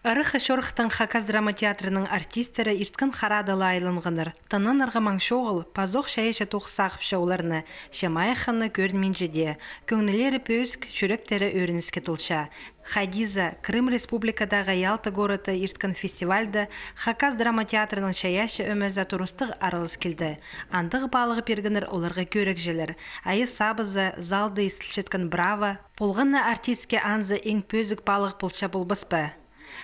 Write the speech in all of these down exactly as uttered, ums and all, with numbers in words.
Ырах чорыхтаң Хакас драма театрының артисттері ирткен харада ла айланғаннар. Тынанарға маң чоғыл, пазох чайаачы тоғыс сағыпча оларны, че майых хынығ кӧрінминче дее. Кӧңнілері пӧзік, чӱректері ӧрініске толча. Хадиза, Крым Республикадағы Ялта городта ирткен фестивальда Хакас драма театрының чайаачы ӧмезі турыстығ аралас килді. Андағ паалағ пиргеннер оларға кӧрігҷілер. Айа сабызы, залда истілчеткен браво. Полған на артистке анзы иң пӧзік паалағ полча полбас па?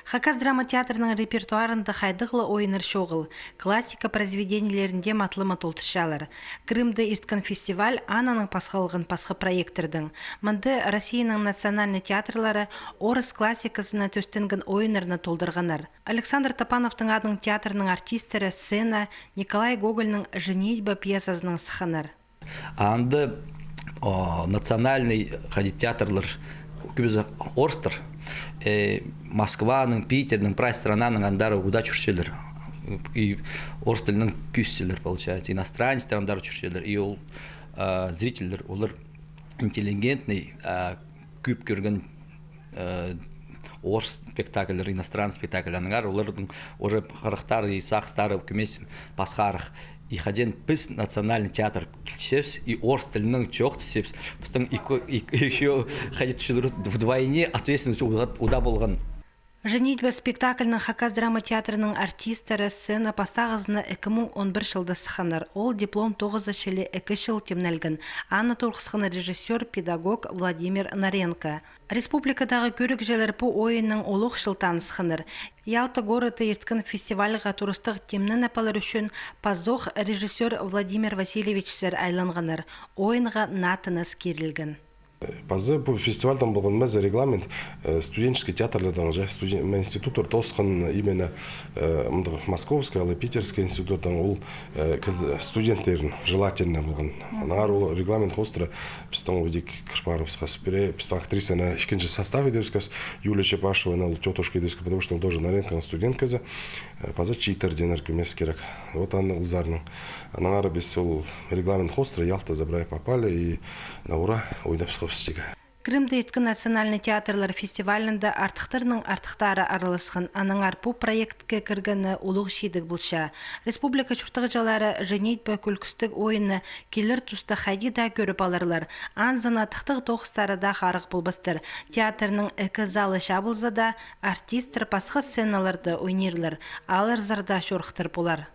Хакас драма театрының репертуарында хайдағ ла ойыннар чоғыл, классика произведениелерінде матлама толдырчалар. Крымда ирткен фестиваль анаң пасхалған пасха проекттердең. Мында Россияның национальный театрлары орыс классиказына тӧстенген ойыннарны толдырғаннар. Александр Топановтың адынаң театрның артисттері сцена Николай Гогольның «Женитьба» пьесазынаң сыхханнар. Анда, о, национальный, хайди, театрлар, кӧбізі орыстар. Э, Москваның, Питернің, прай странаның андар уда чӧрчелер. И орыс тілінең кӧсчелер, получается. Иностранецтер андар чӧрчелер. И ол, а, зрительлер, олар интеллигентный, а, кӧп кӧрген, э, орыс спектакльлер, иностранный спектакль. Аннаңар олардың уже харахтары и сағыстары кӧмес пасхарах. И хаҷан піс национальный театр килчебіс, и орыс тілінең чоохтасчабыс, пістің икі, ик-, ещё, хайди, чӱлер вдвойне ответственность уда, уда полған. «Женитьба» спектакльнең Хакас драма театрының артисттері сцена пастағызына ікі муң он пір чылда сыхханнар. Ол диплом тоғызы чіли ікі чыл тимнелген. Аны турғысхан режиссёр, педагог Владимир Наренко. Республикадағы кӧрігҷілер пу ойыннаң олох чыл танысханнар. Ялта городта ирткен фестивальға турыстығ тимненіп алар ӱчӱн пазох режиссёр Владимир Васильевичсер айланғаннар. Ойынға наа тыныс кирілген. Паза пу фестивальдаң полған мезе регламент, э, студенческий театрлардаң, же студен-, ме-, институттар тоосхан именно, э, мындағ московский алай питерский институттардаң ол, э, кіз-, студенттерін желательно полған. Аннаңар ол регламент хоостыра пістің одик кір парыбысхабыс. Пірее пістің актрисаны ікінҷі состав идібісхебіс, Юлия Чепашева, ол тётушка идібісхебіс, потому что ол тоже Наренконың студентказы, э, паза чииттер тееннер кӧмес кирек. Вот аны узарның. Аннаңар піс ол регламент хоостыра Ялта забрай попали и на ура ойнабысхабыс тигі. Крымда ирткен национальный театрлар фестивалінде артыхтарның артыхтары араласхан, аннаңар пу проектке кіргені улуғ чидіг полча. Республика чуртағҷылары «Женитьба» кӱлкістіг ойынны килер туста хайди даа кӧріп аларлар. Анзына тыхтағ тоғыстары даа харығ полбастар. Театрның ікі залы чабылза даа, артисттер пасха сценаларда ойнирлар, аларзар даа чорыхтар полар.